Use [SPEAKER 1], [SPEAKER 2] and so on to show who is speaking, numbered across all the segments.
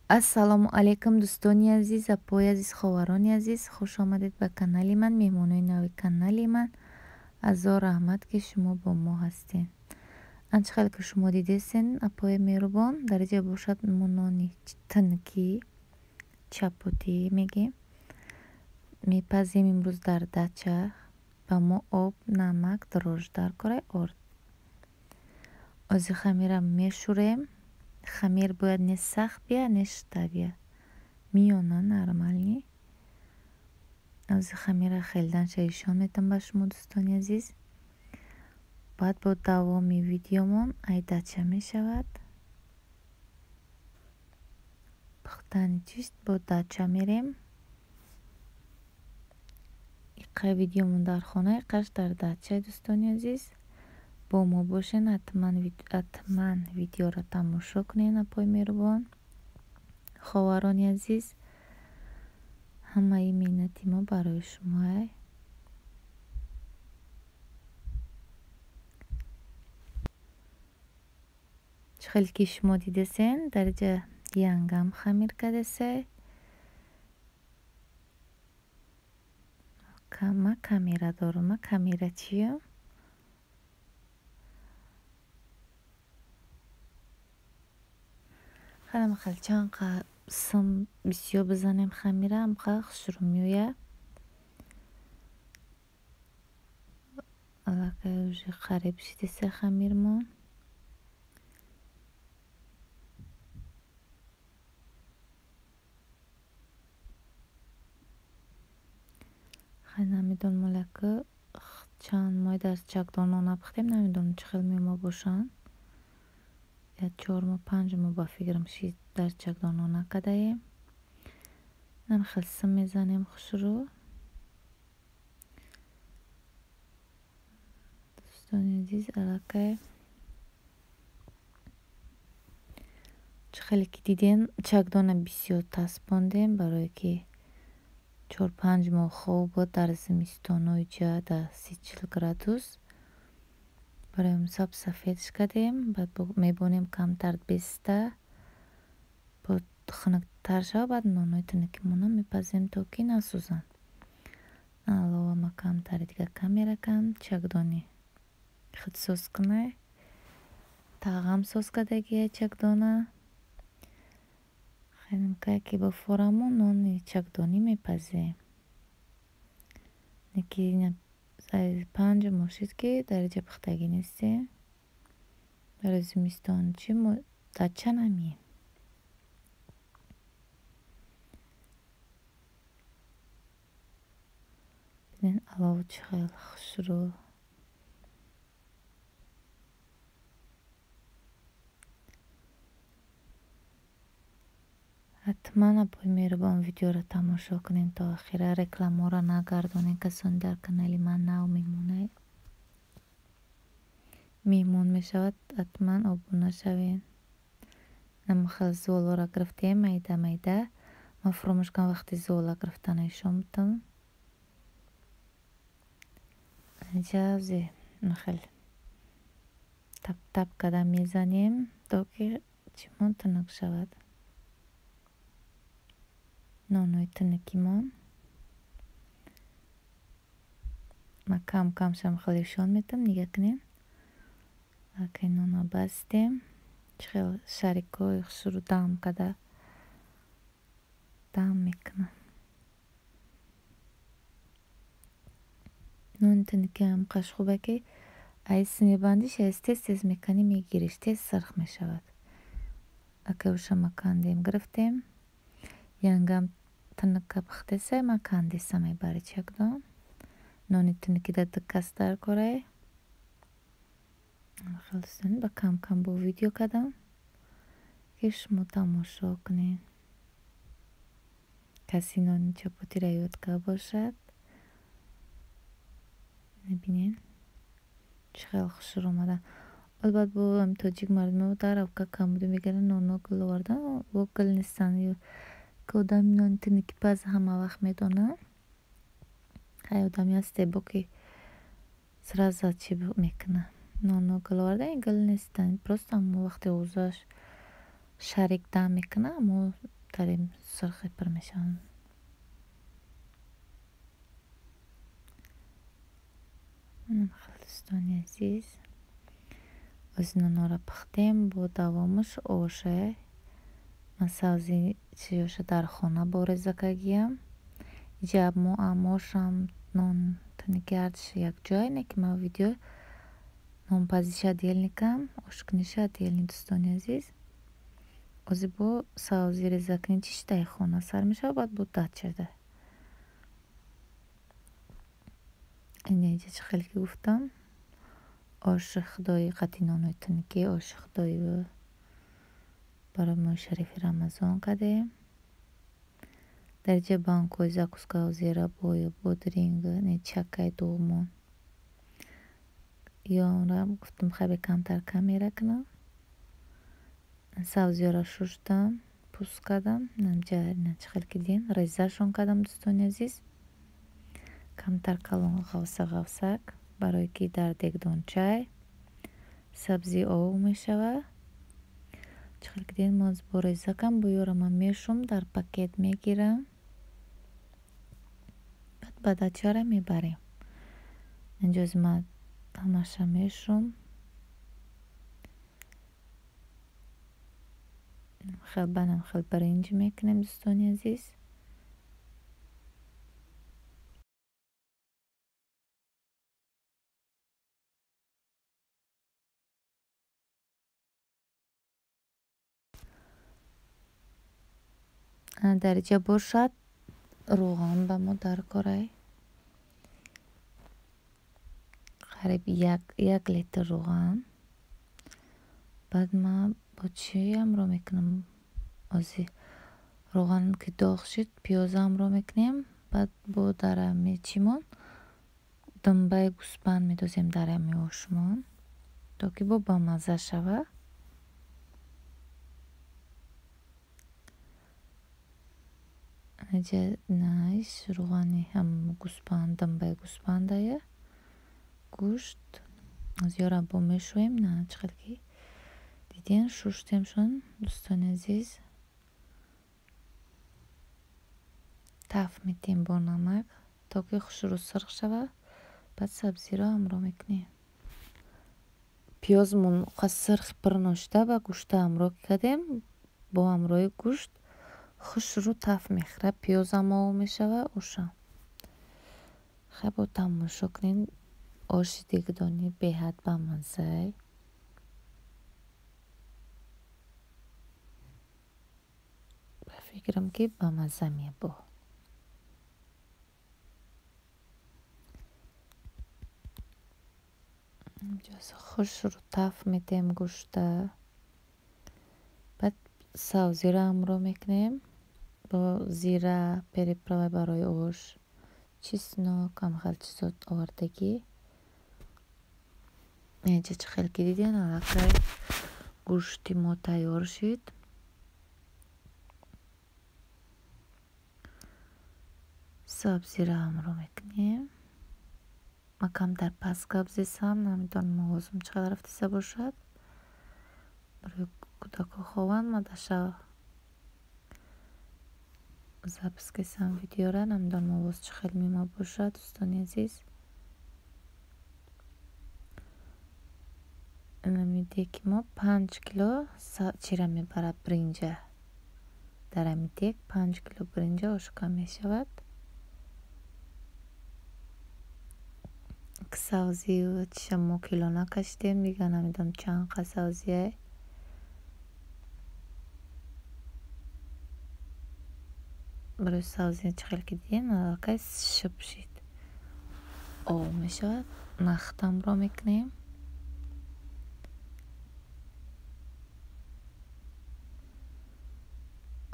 [SPEAKER 1] Ассалому алайкум, дӯстони азиз, апои азиз, ховарони азиз, хуш омадед ба канали ман, меҳмонои нави канали ман. Азор раҳмат, ки шумо бо мо ҳастед. Анчи хеле ки шумо дидесен, апои меҳрубон, дар инҷа бошад мо нони тинкӣ, чапотӣ мегем. Мепазем имрӯз дар дача. Ба мо об, намак, дрожж дар кора, орд. Ози хамира мешӯрем. Хамир бояд не сахт бия, не шита бия. Миёна нормальный. Ози хамира хелданша ишон метам ба шумо, дӯстони азиз. Баъд бо давоми видеомон ай дача мешавад. Пухтани чист бо дача мерем. Иқай видеомон дар хона, иқаш дар дача, дӯстони азиз. Бо мо бошен, ҳатман видеоро тамошо кунед, апои меҳрубон, ховарони азиз. Ҳамаи меҳнати мо барои шумоа. Чӣ хеле ки шумо дидесен, дар инҷа янгам хамир кардесе. Ман камера дорам, ман камерачиям. Хеле чанд қисм бисёр бизанем хамира, ҳамқа хушрӯ меояд. Аллакай уже қариб шидеса хамирмон. Хай намедонам аллака чанд моҳ дар чакдон нон напухтем, намедонам чӣ хел меома бошанд. Як 4 моҳ, 5 моҳ ба фикрам шид дар чакдон нон накардаем. Нам хел сим мезанем хушрӯ. Дӯстони азиз, аллакай чӣ хеле ки дидем, чакдона бисёр таспондем, барое ки 4-5 моҳ хоб буд дар зимистонои ҷа дар 30-40 градус. Барои мусаб сафедш кардем, баъд мебонем камтар беста, бо хунуктар шава, баъд нонои тинукимонро мепазем, то ки насӯзанд. Алова ма камтари дига камера кам, чакдони худсоз кунай. Тағам соз кардагия чакдона. Хеле ки бо форамо нони чакдонӣ мепазем. Неки 5 моҳ шид, ки дар инҷа пухтагӣ нестем. Барои зимистон чӣ мо дача намеем. Бинед алов чӣ хел хушрӯ. Ҳатман апои меҳрубон видеоро тамошо кунед то охира, рекламаро нагардонед. Касоне дар канали ман нав меҳмон мешавад, ҳатман обуна шавед. Намхел зуолоро гирифтем майда майда. Ман фуромӯш кардам вақти зуола гирифтана ишон будам. Инҷа хел тап тап карда мезанем, то ки чимон тунук шавад. Нонои тинукимон. Ман кам кам шам хеле ишон метам, нигаҳ кунед. Аллакай нона бастем. Чӣ хел шарикҳои хушрӯ дам карда дам мекунам. Нони тинукӣ ҳамқаш хубе, ки айс мебандиш, айс тез тез меканӣ, мегириш, тез сарх мешавад. Акай уша ма кандем гирифтем. Янгам тинука пухтеса, ман кандеса мебари чакдон. Нони тинукӣ дар ду кас дар корай. Хеле ба кам кам бо видео кардам, ки шумо тамошо кунед. Каси нони чапотиро ёд карда бошад. Мебинед чӣ хел хушрӯ омада. Баъд бо тоҷик мардумо дар авка камбудӣ мегиранд, ноно гул овардан, во гул нестанд. Ки одами нони тинукӣ паз ҳама вақт медонад. Ҳай одаме ҳасте, бо ки сразу чӣ мекунад. Ноно гул овардан, ин гул нестанд. Просто ҳамо вақти озаш шарик дам мекунад, ҳамо Зудтарин сурхи пур мешаванд. Дӯстони азиз, оз нонора пухтем, бо давомаш оша. Ман сабзи чиёша дар хона бореза кагиям. Иҷа мо ошам нон туники ҳардуш якҷоя, не ки ман видео нонпазиша отдельникам, ошкуниша отдельник, дӯстони азиз. Ози бо сабзи резакунӣ чиш дар хона сар мешавад, баъд бо дачада. Ина иҷа чӣ хеле ки гуфтам, оши худои қати нонои туники, оши худои барои моҳи шарифи Рамазон кардем. Дар иҷа банкҳои закуска, зерабою, бодринг, чакаи дуғмон. Ёнра гуфтам хеле камтар камера кунам. Сабзиёро шуштам, пӯст кардам. Инҷа чӣ хеле ки дидем, резашон кардам, дӯстони азиз. Камтар калон ғавса ғавсак, барое ки дар дегдончай сабзи ов мешавад. Чӣ хеле ки дидем, мо бо резакам бо ёра ман мешум, дар пакет мегирам. Баъд ба дачара мебарем. Инҷо ман ҳамаша мешум. Хел хел биринҷ мекунем, дӯстони азиз. Дар иҷа бошад равған ба мо дар корай. Қариб як литр равған. Баъд ман бо чӣ ҳамроҳ мекунам? Ози равған ки доғ шуд, пиёза ҳамроҳ мекунем. Баъд бо дар ҳами чимон думбаи гӯсфанд медозем дар ҳами ошмон, то ки бо бамазза шавад. Инҷа наиш равғани ҳам гӯсфанд, думбаи гӯсфандая гӯшт. Зиёра бо мешӯем, на чӣ хел ки дидем, шуштемшон, дӯстони азиз. Таф метем бо намак, то ки хушрӯ сурх шавад. Баъд сабзиро ҳамроҳ мекунем. Пиёзмон сурх пур ношуда ба гӯшта ҳамроҳ кардем. Бо ҳамроҳи гӯшт хушрӯ таф мехӯрад, пиёзам ов мешавад, ошам. Хай бо тамошо кунем. Оши дегдонӣ беҳад бамаззай. Ба фикрам ки бамазза мебо. Хушрӯ таф метем гӯшта. Баъд сабзиро ҳамроҳ мекунем бо зира, приправа барои ош, чеснок, ҳамхел чизо овардагӣ. Инҷа чӣ хел ки дидем, аллакай гӯшти мо тайёр шуд. Сабзиро ҳамроҳ мекунем. Ман камтар паст гап зесам, намедонам овозам чӣ қадар рафтиса бошад. Барои кӯдакҳо хованд, ман дар шаб запис кесам видеора, намедонам овоз чӣ хел меомад бошад, дӯстони азиз. Инами деки мо 5 кило чира мебарад биринҷа. Дар ҳами дек 5 кило биринҷа ошка мешавад. Сабзию чиша мо кило накашидем, дигар намедонам чанд қа сабзие. Барои сабзи чӣ хел ки дидем, аллакай шиб шид. Об мешавад. Нахт ҳамроҳ мекунем.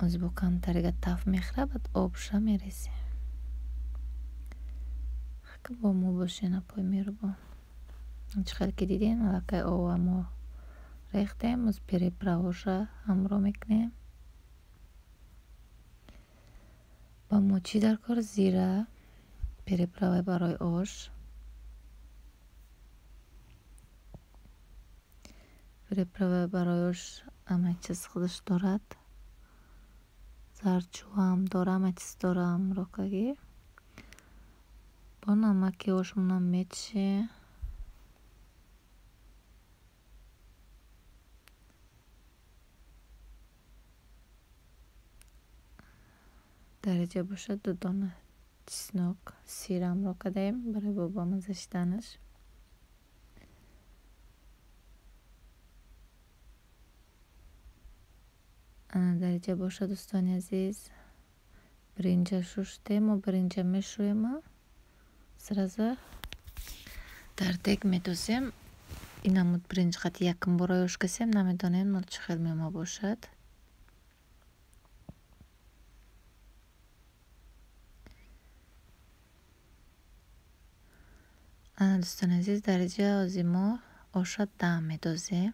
[SPEAKER 1] Ози бо камтарига таф мехӯрад, баъд обша мерезем. Ки бо мо бошен, апои меҳрубон. Чӣ хел ки дидем, аллакай ова мо рехтем, оз приправаша ҳамроҳ мекунем. Ба мо чӣ дар кор? Зира, приправа барои ош. Приправа барои ош ҳама чиз худаш дорад. Зардчӯам дора, ҳама чиз дора ҳамрокагӣ. Бо намаки ошмонам метше. Дар инҷа бошад 2 дона чеснок, сир ҳамроҳ кардаем барои бомазза шиданаш. Ана дар инҷа бошад дӯстони азиз, биринҷа шуштем, мо биринҷа мешӯем, сразу дар дег медозем. Инамуд биринҷ қати якум бор оёш касем, намедонем но чӣ хел мема бошад. Ана дӯстони азиз, дар инҷа ҳозир мо оша дам медозем.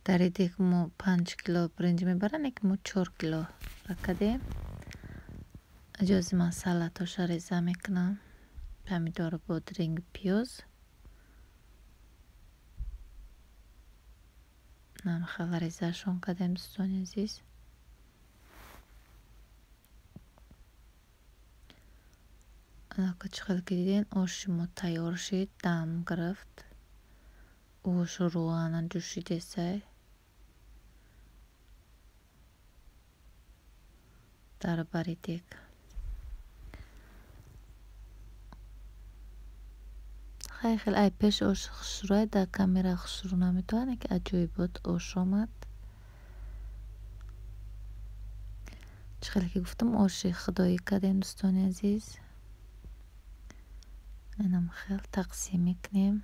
[SPEAKER 1] Дар ин дег мо 5 кило биринҷ мебарам, лекин мо 4 кило ракадем. Иҷози ман салатоша реза мекунам, помидору, бодринг, пиёз. Намхела резашон кардем дӯстони азиз. Анака чӣ хел ки диден, оши мо тайёр шид, дам гирифт. Ош рӯғанан ҷӯшидесай. Дар бари дег. Хеле хеле ай пеш ош хушрӯй, дар камера хушрӯ наметавонад, ки аҷоибот ош омад. Чӣ хеле ки гуфтам, оши худоӣ кардем дӯстони азиз. Инам хел тақсим мекунем.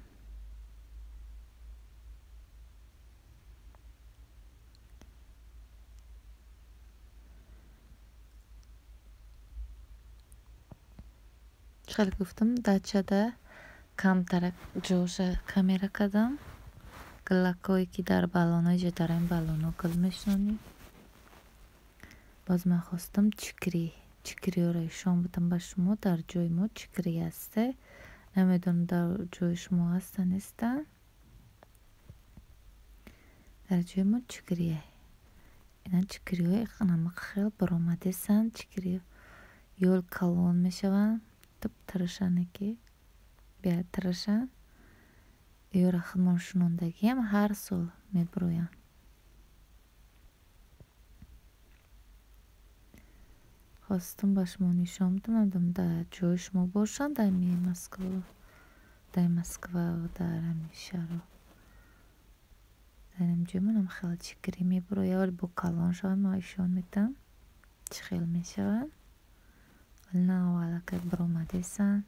[SPEAKER 1] Чӣ хеле гуфтам, дачада камтарак ҷоша камера кардам. Гулакҳое ки дар баллонҳо, иҷа дар ин баллонҳо гул мешинонем. Боз ман хостам чикриҳоро ишон будам ба шумо. Дар ҷои мо чикрӣ ҳаста. Намедонам дар ҷои шумо ҳаста нестан. Дар ҷои мо чикрие. Ина чикриҳои намак хел баромадесанд. Чикриҳо ёл калон мешаванд, туп тирашанд ки беатирашанд. Ёра худмон шунондагиам ҳар сол мебироянд. Хостам ба шумо нишон бидам, намедонам дар ҷои шумо бошанд, дар Москва, дар ҳамин шаҳрҳо. Дар ин ҷои манам хеле чикрӣ мебирояд, вале бо калон шаванд ман ишон медиҳам чӣ хел мешаванд. Вале на аллакай баромадесанд.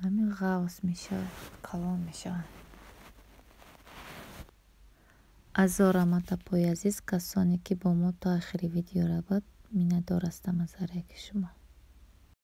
[SPEAKER 1] Ҳамин ғавс мешавад, калон мешаванд. Азор раҳмат апои азиз, касоне ки бо мо то охири видео равад, миннатдор ҳастам аз ҳар яки шумо.